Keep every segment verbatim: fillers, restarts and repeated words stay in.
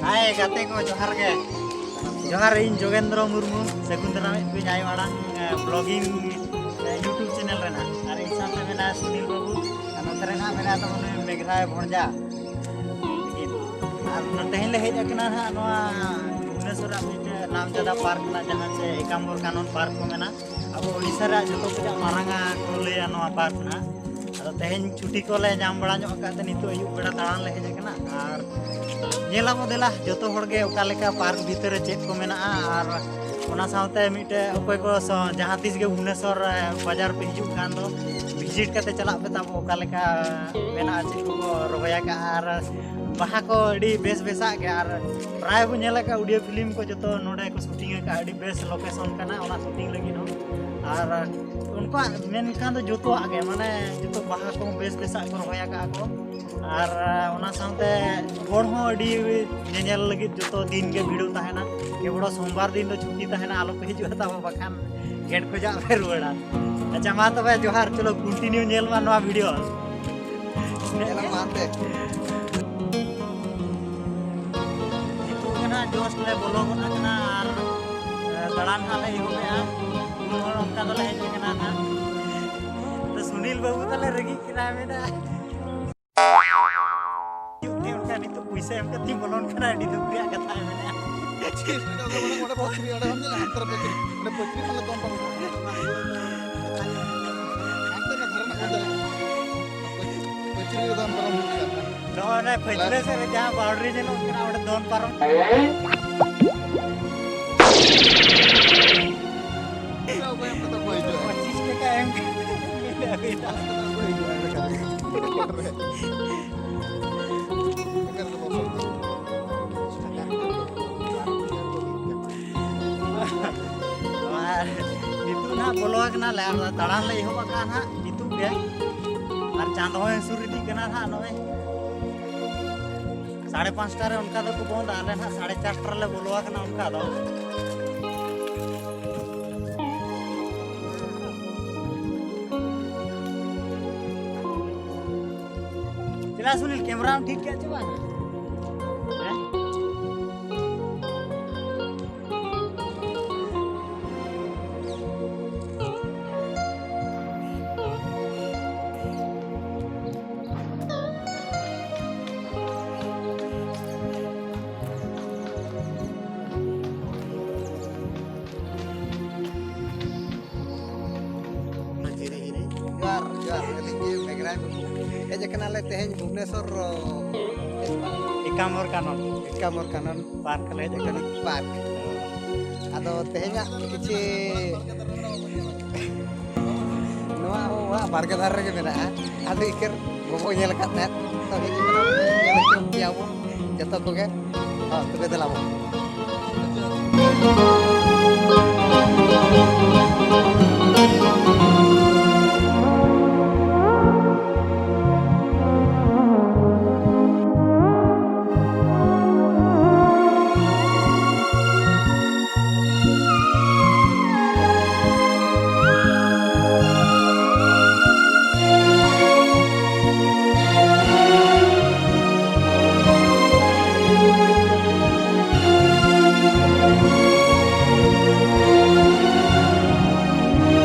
ᱦᱟᱭ ᱜᱟᱛᱮ ᱠᱚ, ᱡᱚᱦᱟᱨ ᱜᱮ᱾ ᱡᱚᱦᱟᱨ, ᱤᱧ ᱡᱳᱜᱮᱱᱫᱨᱚ ᱢᱩᱨᱢᱩ, ᱥᱟᱹᱜᱩᱱ ᱫᱟᱨᱟᱢᱮᱫ ᱠᱚᱣᱟᱧ ᱟᱭᱳ ᱟᱲᱟᱝ, ᱮ, vlogging, ᱮ, YouTube channel ᱨᱮᱱᱟᱜ᱾ ᱟᱨ ᱤᱧ ᱥᱟᱶᱛᱮ ᱢᱮᱱᱟᱭᱟ ᱥᱩᱱᱤᱞ ᱵᱟᱹᱵᱩ, ᱟᱨ ᱱᱚᱛᱮ ᱨᱮ ᱱᱟᱦᱟᱜ ᱢᱮᱱᱟᱭᱟ ᱛᱟᱵᱚᱱ ᱱᱩᱭ ᱢᱮᱜᱷᱨᱟᱭ ᱵᱷᱚᱸᱡᱟ᱾ ᱟᱨ ᱛᱮᱦᱮᱧ ᱞᱮ ᱦᱮᱡ ᱟᱠᱟᱱᱟ ᱱᱟᱦᱟᱜ ᱱᱚᱣᱟ ᱵᱷᱩᱵᱽᱱᱮᱥᱚᱨ ᱨᱮᱱᱟᱜ ᱢᱤᱫᱴᱮᱱ ᱱᱟᱢᱡᱟᱫᱟ ᱯᱟᱨᱠ ᱠᱟᱱᱟ, ᱡᱟᱦᱟᱸ ᱪᱮ ᱮᱠᱟᱢᱵᱚᱨ ᱠᱟᱱᱚᱱ ᱯᱟᱨᱠ ᱠᱚ ᱢᱮᱱᱟ᱾ ᱟᱵᱚ ᱳᱰᱤᱥᱟ ᱨᱮᱭᱟᱜ ᱡᱚᱛᱚ ᱠᱷᱚᱱᱟᱜ ᱢᱟᱨᱟᱝ ᱟᱜ ᱠᱚ ᱞᱟᱹᱭᱟ ᱱᱚᱣᱟ ᱯᱟᱨᱠ ᱱᱟᱦᱟᱜ᱾ ᱟᱫᱚ ᱛᱮᱦᱮᱧ ᱪᱷᱩᱴᱤ ᱠᱚᱞᱮ ᱧᱟᱢ ᱵᱟᱲᱟ ᱧᱚᱜ ᱟᱠᱟᱫ ᱛᱮ ᱱᱤᱛᱚᱜ ᱟᱹᱭᱩᱵ ᱵᱮᱲᱟ ᱫᱟᱬᱟᱱ ᱞᱮ ᱦᱮᱡ ᱟᱠᱟᱱᱟ᱾ ᱟᱨ ᱧᱮᱞ ᱟᱵᱚ ᱫᱮᱞᱟ ᱡᱚᱛᱚ ᱦᱚᱲ ᱜᱮ ᱚᱠᱟ ᱞᱮᱠᱟ ᱯᱟᱨᱠ ᱵᱷᱤᱛᱟᱹᱨ ᱨᱮ ᱪᱮᱫ ᱠᱚ ᱢᱮᱱᱟᱜᱼᱟ᱾ ᱟᱨ ᱚᱱᱟ ᱥᱟᱶᱛᱮ ᱢᱤᱫᱴᱮᱡ ᱚᱠᱚᱭ ᱠᱚ ᱥᱚ-, ᱡᱟᱦᱟᱸ ᱛᱤᱥ ᱜᱮ ᱵᱷᱩᱵᱽᱱᱮᱥᱚᱨ, ᱮ, ᱵᱟᱡᱟᱨ ᱯᱮ ᱦᱤᱡᱩᱜ ᱠᱷᱟᱱ ᱫᱚ visit ᱠᱟᱛᱮ ᱪᱟᱞᱟᱜ ᱯᱮ, ᱛᱟᱵᱚ ᱚᱠᱟ ᱞᱮᱠᱟ ᱢᱮᱱᱟᱜᱼᱟ, ᱪᱮᱫ ᱠᱚᱠᱚ ᱨᱚᱦᱚᱭ ᱟᱠᱟᱫᱼᱟ᱾ ᱟᱨ ᱵᱟᱦᱟ ᱠᱚ ᱟᱹᱰᱤ ᱵᱮᱥ ᱵᱮᱥᱟᱜ ᱜᱮ᱾ ᱟᱨ ᱯᱨᱟᱭ ᱵᱚ ᱧᱮᱞ ᱟᱠᱟᱫ ᱚᱰᱤᱭᱳ ᱯᱷᱤᱞᱢ ᱠᱚ ᱡᱚᱛᱚ ᱱᱚᱰᱮ ᱠᱚ ᱥᱩᱴᱤᱝ ᱟᱠᱟᱫᱼᱟ, ᱟᱹᱰᱤ ᱵᱮᱥ ᱞᱳᱠᱮᱥᱚᱱ ᱠᱟᱱᱟ ᱚᱱᱟ ᱥᱩᱴᱤᱝ ᱞᱟᱹᱜᱤᱫ ᱦᱚᱸ᱾ ᱟᱨ ᱩᱱᱠᱩᱣᱟᱜ ᱢᱮᱱᱠᱷᱟᱱ ᱫᱚ ᱡᱚᱛᱚᱣᱟᱜ ᱜᱮ, ᱢᱟᱱᱮ ᱡᱚᱛᱚ ᱵᱟᱦᱟ ᱠᱚᱦᱚᱸ ᱵᱮᱥ ᱵᱮᱥᱟᱜ ᱠᱚ ᱨᱚᱦᱚᱭ ᱟᱠᱟᱫᱼᱟ ᱠᱚ᱾ ᱟᱨ ᱚᱱᱟ ᱥᱟᱶᱛᱮ ᱦᱚᱲ ᱦᱚᱸ ᱟᱹᱰᱤ ᱧᱮᱧᱮᱞ ᱞᱟᱹᱜᱤᱫ ᱡᱚᱛᱚ ᱫᱤᱱ ᱜᱮ ᱵᱷᱤᱲ ᱛᱟᱦᱮᱱᱟ᱾ ᱠᱮᱵᱚᱲ ᱥᱳᱢᱵᱟᱨ ᱫᱤᱱ ᱫᱚ ᱪᱷᱩᱴᱤ ᱛᱟᱦᱮᱱᱟ, ᱟᱞᱚ ᱯᱮ ᱦᱤᱡᱩᱜᱼᱟ ᱛᱟᱵᱚ, ᱵᱟᱠᱷᱟᱱ ᱜᱮᱴ ᱠᱷᱚᱱᱟᱜ ᱯᱮ ᱨᱩᱣᱟᱹᱲᱟ᱾ ᱟᱪᱪᱷᱟ, ᱢᱟ ᱛᱚᱵᱮ ᱡᱚᱦᱟᱨ, ᱪᱚᱞᱚ continue ᱧᱮᱞ ᱢᱟ ᱱᱚᱣᱟ video᱾ ᱧᱮᱞ ᱢᱟ ᱛᱮ᱾ ᱱᱤᱛᱚᱜ ᱜᱮ ᱱᱟᱦᱟᱜ just ᱞᱮ ᱵᱚᱞᱚ ᱜᱚᱫ ᱟᱠᱟᱱᱟ ᱟᱨ, ᱮ, ᱫᱟᱬᱟᱱ ᱦᱟᱸᱜ ᱞᱮ ᱮᱦᱚᱵᱮᱜᱼᱟ᱾ ᱯᱩᱱ ᱦᱚᱲ ᱚᱱᱠᱟ ᱫᱚᱞᱮ ᱦᱮᱡ ᱟᱠᱟᱱᱟ ᱱᱟᱦᱟᱜ᱾ ᱛᱚ ᱥᱩᱱᱤᱞ ᱵᱟᱹᱵᱩ ᱛᱟᱞᱮ ᱨᱟᱹᱜᱤᱜ ᱠᱟᱱᱟᱭ, ᱢᱮᱱᱟ ᱦᱤᱡᱩᱜ ᱛᱮ ᱚᱱᱠᱟ ᱱᱤᱛᱚᱜ ᱯᱩᱭᱥᱟᱹ ᱮᱢ ᱠᱟᱛᱮᱧ ᱵᱚᱞᱚᱱ ᱠᱟᱱᱟ, ᱟᱹᱰᱤ ᱫᱩᱠ ᱨᱮᱭᱟᱜ ᱠᱟᱛᱷᱟ ᱢᱮᱱᱟᱜᱼᱟ᱾ ᱚᱸᱰᱮ ᱵᱟᱢ ᱧᱮᱞᱟ, ᱦᱟᱱᱛᱮ ᱨᱮ ᱯᱟᱹᱪᱨᱤ, ᱚᱸᱰᱮ ᱯᱟᱹᱪᱨᱤ ᱠᱷᱚᱱ ᱞᱮ ᱫᱚᱱ ᱯᱟᱨᱚᱢ ᱠᱚᱜᱼᱟ᱾ ᱦᱟᱱᱛᱮ ᱨᱮ ᱫᱷᱟᱨᱮ ᱨᱮᱱᱟᱜ ᱠᱟᱱ ᱛᱟᱞᱮ᱾ ᱯᱟᱹᱪᱨᱤ ᱨᱮ ᱫᱚᱱ ᱯᱟᱨᱚᱢ ᱦᱩᱭᱩᱜ ᱠᱟᱱᱟ᱾ ᱱᱚᱜᱼᱚᱭ ᱚᱱᱟ ᱯᱟᱹᱪᱨᱤ ᱥᱮᱫ ᱨᱮ ᱡᱟᱦᱟᱸ boundary ᱧᱮᱞᱚᱜ ᱠᱟᱱᱟ, ᱚᱸᱰᱮ ᱫᱚᱱ ᱯᱟᱨᱚᱢ᱾ ᱚᱠᱚᱭ ᱮᱢ ᱠᱟᱛᱮ ᱠᱚ ᱦᱤᱡᱩᱜᱼᱟ? ᱯᱚᱸᱪᱤᱥ ᱴᱟᱠᱟ ᱮᱢ ᱠᱟᱛᱮ ᱢᱮᱱᱟᱜ ᱵᱤᱱᱟ᱾ ᱚᱠᱚᱭ ᱦᱤᱡᱩᱜᱼᱟ? ᱟᱨ ᱱᱤᱛᱚᱜ ᱱᱟᱦᱟᱜ ᱵᱚᱞᱚ ᱟᱠᱟᱱᱟᱞᱮ ᱟᱨ ᱫᱟᱬᱟᱱ ᱞᱮ ᱮᱦᱚᱵ ᱟᱠᱟᱫᱼᱟ ᱱᱟᱦᱟᱜ ᱱᱤᱛᱚᱜ ᱜᱮ᱾ ᱟᱨ ᱪᱟᱸᱫᱚ ᱦᱚᱸᱭ ᱦᱟᱹᱥᱩᱨ ᱤᱫᱤᱜ ᱠᱟᱱᱟ ᱱᱟᱦᱟᱜ ᱱᱚᱜᱼᱚᱭ᱾ ᱥᱟᱲᱮ ᱯᱟᱸᱪᱴᱟ ᱨᱮ ᱚᱱᱠᱟ ᱫᱚᱠᱚ ᱵᱚᱱᱫᱟ, ᱟᱞᱮ ᱱᱟᱦᱟᱜ ᱥᱟᱲᱮ ᱪᱟᱨᱴᱟ ᱨᱮᱞᱮ ᱵᱚᱞᱚ ᱟᱠᱟᱱᱟ ᱚᱱᱠᱟ ᱫᱚ᱾ ᱪᱮᱫᱟᱜ ᱥᱩᱱᱤᱞ, camera ᱟᱢ ᱴᱷᱤᱠ ᱠᱮᱫ ᱪᱮ ᱵᱟᱝ? ᱦᱮᱸ? ᱦᱮᱡ ᱟᱠᱟᱱᱟᱞᱮ ᱛᱮᱦᱮᱧ ᱵᱷᱩᱵᱽᱱᱮᱥᱚᱨ ᱮᱠᱟᱢᱚᱨ ᱠᱟᱱᱚᱱ ᱮᱠᱟᱢᱚᱨ ᱠᱟᱱᱚᱱ ᱯᱟᱨᱠ ᱞᱮ ᱦᱮᱡ ᱟᱠᱟᱱᱟ᱾ ᱯᱟᱨᱠ᱾ ᱟᱫᱚ ᱛᱮᱦᱮᱧᱟᱜ ᱠᱤᱪᱷᱤ ᱱᱚᱣᱟ ᱚᱲᱟᱜ ᱵᱟᱲᱜᱮ ᱫᱷᱟᱨᱮ ᱨᱮᱜᱮ ᱢᱮᱱᱟᱜᱼᱟ᱾ ᱟᱫᱚ ᱤᱠᱟᱹᱨ ᱵᱟᱵᱚ ᱧᱮᱞ ᱟᱠᱟᱫ ᱛᱟᱦᱮᱸᱫ᱾ ᱛᱚ ᱦᱮᱡ ᱟᱠᱟᱱᱟ, ᱧᱮᱞ ᱦᱚᱪᱚ ᱯᱮᱭᱟ ᱵᱚᱱ ᱡᱚᱛᱚ ᱠᱚᱜᱮ᱾ ᱦᱚᱸ, ᱛᱚᱵᱮ ᱫᱮᱞᱟ ᱵᱚᱱ᱾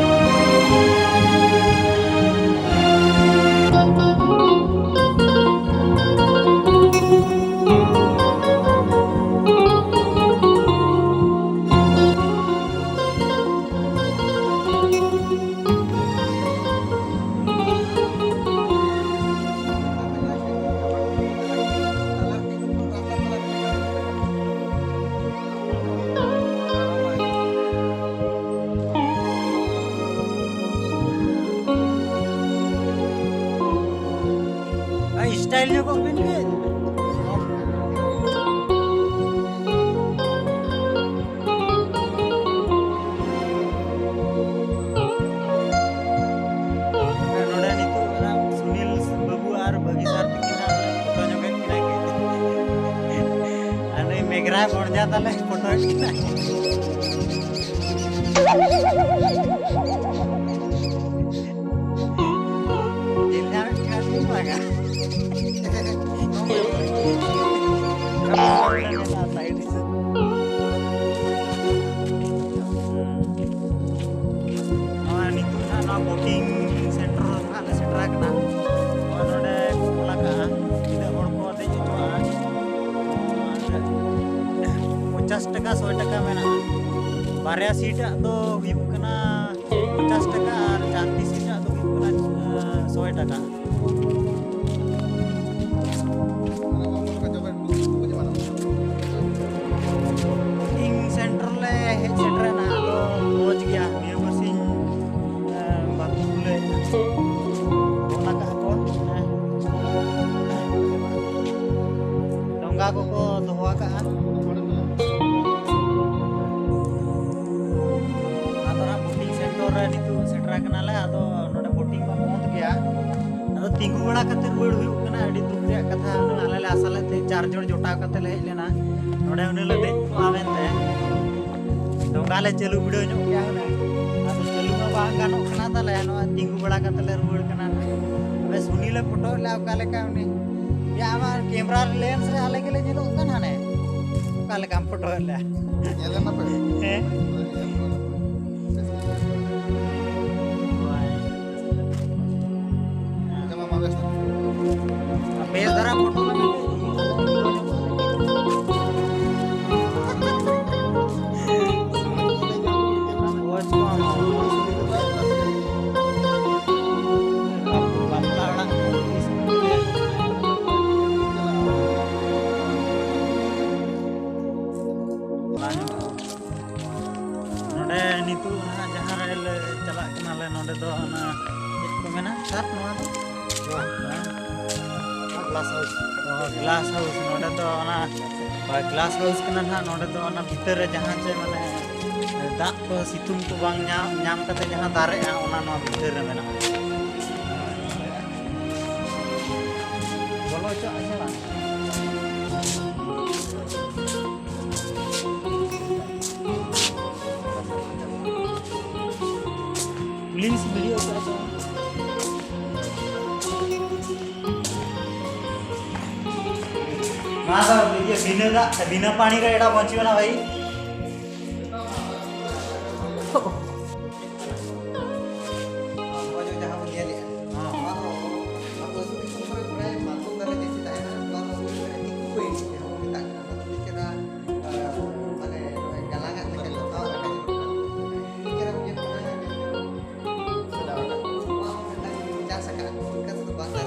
ᱟᱨ ᱥᱴᱟᱭᱤᱞ ᱧᱚᱜᱚᱜ ᱵᱤᱱ ᱠᱟᱹᱡ᱾ ᱱᱚᱰᱮ ᱱᱤᱛᱚᱜ ᱚᱱᱟ ᱥᱩᱱᱤᱞ ᱵᱟᱹᱵᱩ ᱟᱨ ᱵᱟᱹᱜᱤ ᱥᱟᱨ ᱛᱟᱹᱠᱤᱱ ᱦᱟᱸᱜ ᱯᱷᱳᱴᱳ ᱧᱚᱜᱮᱫ ᱠᱤᱱᱟ ᱠᱤᱱ᱾ ᱟᱨ ᱱᱩᱭ ᱢᱮᱜᱽᱨᱟ ᱵᱚᱲᱡᱟ ᱛᱟᱞᱮ ᱯᱷᱳᱴᱳᱭᱮᱫ ᱠᱤᱱᱟ᱾ ᱧᱮᱞ ᱧᱟᱢᱮᱫ ᱠᱤᱱᱟ ᱵᱤᱱ ᱵᱟᱝᱟ? ᱥᱟᱭᱤᱰ ᱦᱤᱥᱟᱹᱵ᱾ ᱱᱚᱣᱟ ᱱᱤᱛᱚᱜ ᱱᱟᱦᱟᱜ ᱱᱚᱣᱟ ᱵᱳᱴᱤᱝ ᱥᱮᱱᱴᱟᱨ ᱨᱮ ᱱᱟᱦᱟᱜ ᱞᱮ ᱥᱮᱴᱮᱨ ᱟᱠᱟᱱᱟ᱾ ᱱᱚᱣᱟ ᱱᱚᱰᱮ ᱠᱚ ᱚᱞ ᱟᱠᱟᱜᱼᱟ ᱛᱤᱱᱟᱹᱜ ᱦᱚᱲ ᱠᱚ ᱫᱮᱡ ᱦᱚᱪᱚᱣᱟᱜᱼᱟ᱾ ᱯᱚᱧᱪᱟᱥ ᱴᱟᱠᱟ, ᱥᱚᱭ ᱴᱟᱠᱟ ᱢᱮᱱᱟᱜᱼᱟ᱾ ᱵᱟᱨᱭᱟ ᱥᱤᱴ ᱟᱜ ᱫᱚ ᱦᱩᱭᱩᱜ ᱠᱟᱱᱟ ᱯᱚᱧᱪᱟᱥ ᱴᱟᱠᱟ ᱟᱨ ᱪᱟᱨᱴᱤ ᱥᱤᱴ ᱟᱜ ᱫᱚ ᱦᱩᱭᱩᱜ ᱠᱟᱱᱟ, ᱮᱸ, ᱥᱚᱭ ᱴᱟᱠᱟ᱾ ᱠᱳᱪᱤᱝ ᱥᱮᱱᱴᱟᱨ ᱞᱮ ᱦᱮᱡ ᱥᱮᱴᱮᱨᱮᱱᱟ, ᱟᱫᱚ ᱢᱚᱡᱽ ᱜᱮᱭᱟ᱾ ᱱᱤᱭᱟᱹ ᱵᱟᱨᱥᱤᱧ, ᱮ, ᱵᱟᱠᱚ ᱠᱷᱩᱞᱟᱹᱣᱮᱫᱼᱟ᱾ ᱚᱱᱟ ᱠᱟᱜᱼᱟ ᱠᱚ, ᱦᱮᱸ᱾ ᱰᱚᱸᱜᱟ ᱠᱚᱠᱚ ᱫᱚᱦᱚ ᱟᱠᱟᱜᱼᱟ᱾ ᱟᱫᱚ ᱱᱟᱜ ᱵᱳᱴᱤᱝ ᱥᱮᱱᱴᱟᱨ ᱨᱮ ᱱᱤᱛᱚᱜ ᱥᱮᱴᱮᱨ ᱟᱠᱟᱱᱟᱞᱮ᱾ ᱟᱫᱚ ᱱᱚᱰᱮ ᱵᱳᱴᱤᱝ ᱢᱟ ᱵᱚᱱᱫ ᱜᱮᱭᱟ᱾ ᱟᱫᱚ ᱛᱤᱸᱜᱩ ᱵᱟᱲᱟ ᱠᱟᱛᱮ ᱨᱩᱣᱟᱹᱲ ᱦᱩᱭᱩᱜ ᱠᱟᱱᱟ᱾ ᱟᱹᱰᱤ ᱫᱩᱠ ᱨᱮᱭᱟᱜ ᱠᱟᱛᱷᱟ, ᱟᱞᱮ ᱞᱮ ᱟᱥᱟ ᱞᱮᱫ ᱛᱟᱦᱮᱸᱫ ᱪᱟᱨ ᱡᱚᱱ ᱡᱚᱴᱟᱣ ᱠᱟᱛᱮ ᱞᱮ ᱦᱮᱡ ᱞᱮᱱᱟ, ᱱᱚᱰᱮ ᱦᱩᱱᱟᱹᱝ ᱞᱮ ᱫᱮᱡ ᱠᱚᱜᱼᱟ ᱢᱮᱱᱛᱮ᱾ ᱰᱚᱸᱜᱟ ᱞᱮ ᱪᱟᱹᱞᱩ ᱵᱤᱰᱟᱹᱣ ᱧᱚᱜ ᱠᱮᱭᱟ ᱦᱩᱱᱟᱹᱝ᱾ ᱟᱫᱚ ᱪᱟᱹᱞᱩ ᱢᱟ ᱵᱟᱝ ᱜᱟᱱᱚᱜ ᱠᱟᱱᱟ ᱛᱟᱞᱮ, ᱱᱚᱣᱟ ᱛᱤᱸᱜᱩ ᱵᱟᱲᱟ ᱠᱟᱛᱮ ᱞᱮ ᱨᱩᱣᱟᱹᱲ ᱠᱟᱱᱟ᱾ ᱟᱵᱮ ᱥᱩᱱᱤ ᱞᱮ ᱯᱷᱳᱴᱳ ᱞᱮᱫᱼᱟ, ᱚᱠᱟ ᱞᱮᱠᱟ ᱩᱱᱤ, ᱭᱟ, ᱟᱢᱟᱜ ᱠᱮᱢᱨᱟ ᱞᱮᱱᱥ ᱨᱮ ᱟᱞᱮ ᱜᱮᱞᱮ ᱧᱮᱞᱚᱜ ᱠᱟᱱ ᱦᱟᱱᱮ, ᱚᱠᱟ ᱞᱮᱠᱟᱢ ᱯᱷᱳᱴᱳ ᱞᱮᱫᱼᱟ? ᱧᱮᱞ ᱮᱱᱟ ᱯᱮ? ᱦᱮᱸ᱾ ᱵᱮᱥ ᱫᱷᱟᱨᱟ ᱯᱷᱳᱴᱳ ᱞᱟᱜᱟᱣ ᱯᱮ᱾ ᱵᱟᱯᱞᱟ ᱚᱲᱟᱜ᱾ ᱱᱚᱰᱮ ᱱᱤᱛᱚᱜ ᱱᱟᱦᱟᱜ ᱡᱟᱦᱟᱸ ᱨᱮ ᱞᱮ ᱪᱟᱞᱟᱜ ᱠᱟᱱᱟᱞᱮ, ᱱᱚᱰᱮ ᱫᱚ ᱚᱱᱟ ᱪᱮᱫ ᱠᱚ ᱢᱮᱱᱟ ᱥᱟᱨ, ᱱᱚᱣᱟ ᱫᱚ? ᱱᱚᱣᱟ? ᱦᱮᱸ᱾ Glass house. ᱚ, ᱜᱞᱟᱥ ᱦᱟᱣᱩᱥ᱾ ᱱᱚᱰᱮ ᱫᱚ ᱚᱱᱟ ᱜᱞᱟᱥ ᱦᱟᱣᱩᱥ ᱠᱟᱱᱟ ᱱᱟᱦᱟᱜ᱾ ᱱᱚᱰᱮ ᱫᱚ ᱚᱱᱟ ᱵᱷᱤᱛᱟᱹᱨ ᱨᱮ ᱡᱟᱦᱟᱸ ᱪᱮ, ᱢᱟᱱᱮ, ᱫᱟᱜ ᱠᱚ, ᱥᱤᱛᱩᱝ ᱠᱚ ᱵᱟᱝ ᱧᱟᱢ, ᱧᱟᱢ ᱠᱟᱛᱮ ᱡᱟᱦᱟᱸ ᱫᱟᱨᱮᱜᱼᱟ, ᱚᱱᱟ ᱱᱚᱣᱟ ᱵᱷᱤᱛᱟᱹᱨ ᱨᱮ ᱢᱮᱱᱟᱜᱼᱟ᱾ ᱵᱚᱞᱚ ᱦᱚᱪᱚᱣᱟᱜ ᱟᱹᱧ ᱥᱮ ᱵᱟᱝ? ᱯᱩᱞᱤᱥ ᱵᱷᱤᱰᱤᱭᱳ ᱠᱚ ᱟᱪᱪᱷᱟ᱾ ᱱᱚᱣᱟ ᱫᱚ ᱤᱭᱟᱹ ᱵᱤᱱᱟᱹ ᱫᱟᱜ, ᱵᱤᱱᱟᱹ ᱯᱟᱱᱤ ᱨᱮ ᱮᱴᱟᱜ ᱵᱟᱹᱪᱩᱜ ᱟᱱᱟ ᱵᱷᱟᱹᱭ᱾ ᱱᱚᱜᱼᱚᱭ ᱡᱮ ᱡᱟᱦᱟᱸ ᱵᱚᱱ ᱧᱮᱞᱮᱜᱼᱟ, ᱱᱚᱣᱟ ᱫᱚ ᱟᱵᱚ ᱟᱹᱛᱩ ᱫᱤᱥᱚᱢ ᱠᱚᱨᱮ ᱯᱨᱟᱭ ᱢᱟᱛᱠᱚᱢ ᱫᱟᱨᱮ ᱡᱟᱹᱥᱛᱤ ᱛᱟᱦᱮᱱᱟ᱾ ᱱᱚᱣᱟ ᱫᱚ ᱦᱩᱭᱩᱜ ᱠᱟᱱᱟ ᱴᱤᱠᱩ ᱯᱟᱹᱭ ᱡᱟᱦᱟᱸ ᱵᱚᱱ ᱢᱮᱛᱟᱜ ᱠᱟᱱᱟ᱾ ᱚᱱᱟ ᱫᱚ ᱢᱤᱫ ᱪᱮᱦᱨᱟ, ᱟᱸ, ᱢᱟᱱᱮ ᱱᱚᱜᱼᱚᱭ ᱜᱟᱞᱟᱝᱟᱜ ᱞᱮᱠᱟ ᱡᱚᱛᱚᱣᱟᱜ ᱞᱮᱠᱟ ᱧᱮᱞᱚᱜ ᱠᱟᱱᱟ᱾ ᱢᱤᱫ ᱪᱮᱦᱨᱟ ᱵᱩᱡᱷᱟᱹᱜ ᱠᱟᱱᱟ᱾ ᱱᱚᱣᱟ ᱦᱚᱸ ᱢᱤᱫᱴᱟᱝ ᱪᱟᱥ ᱟᱠᱟᱫ ᱠᱚ, ᱚᱱᱠᱟ ᱛᱮᱫᱚ ᱵᱟᱝ᱾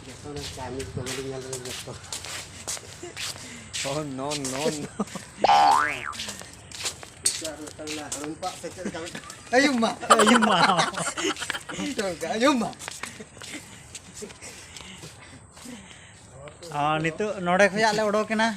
ᱡᱚᱛᱚ ᱚᱱᱟ ᱪᱟᱣᱢᱤᱱ ᱠᱚ ᱵᱟᱹᱞᱤᱧ ᱧᱮᱞ ᱞᱮᱫᱟ ᱡᱚᱛᱚ᱾ Oh, no, no, no. ᱟᱨ ᱢᱤᱫᱴᱟᱝ ᱚᱱᱟ ᱦᱟᱹᱲᱩᱢ ᱠᱚᱣᱟᱜ ᱥᱮ ᱪᱮᱫ ᱞᱮᱠᱟ ᱢᱤᱫᱴᱟᱝ? ᱟᱭᱩᱢ ᱢᱟ᱾ ᱟᱭᱩᱢ ᱢᱟ᱾ ᱢᱤᱫᱴᱟᱝ ᱚᱱᱠᱟ, ᱟᱭᱩᱢ ᱢᱟ᱾ ᱟᱨ ᱱᱤᱛᱚᱜ ᱱᱚᱰᱮ ᱠᱷᱚᱱᱟᱜ ᱞᱮ ᱚᱰᱚᱠᱮᱱᱟ᱾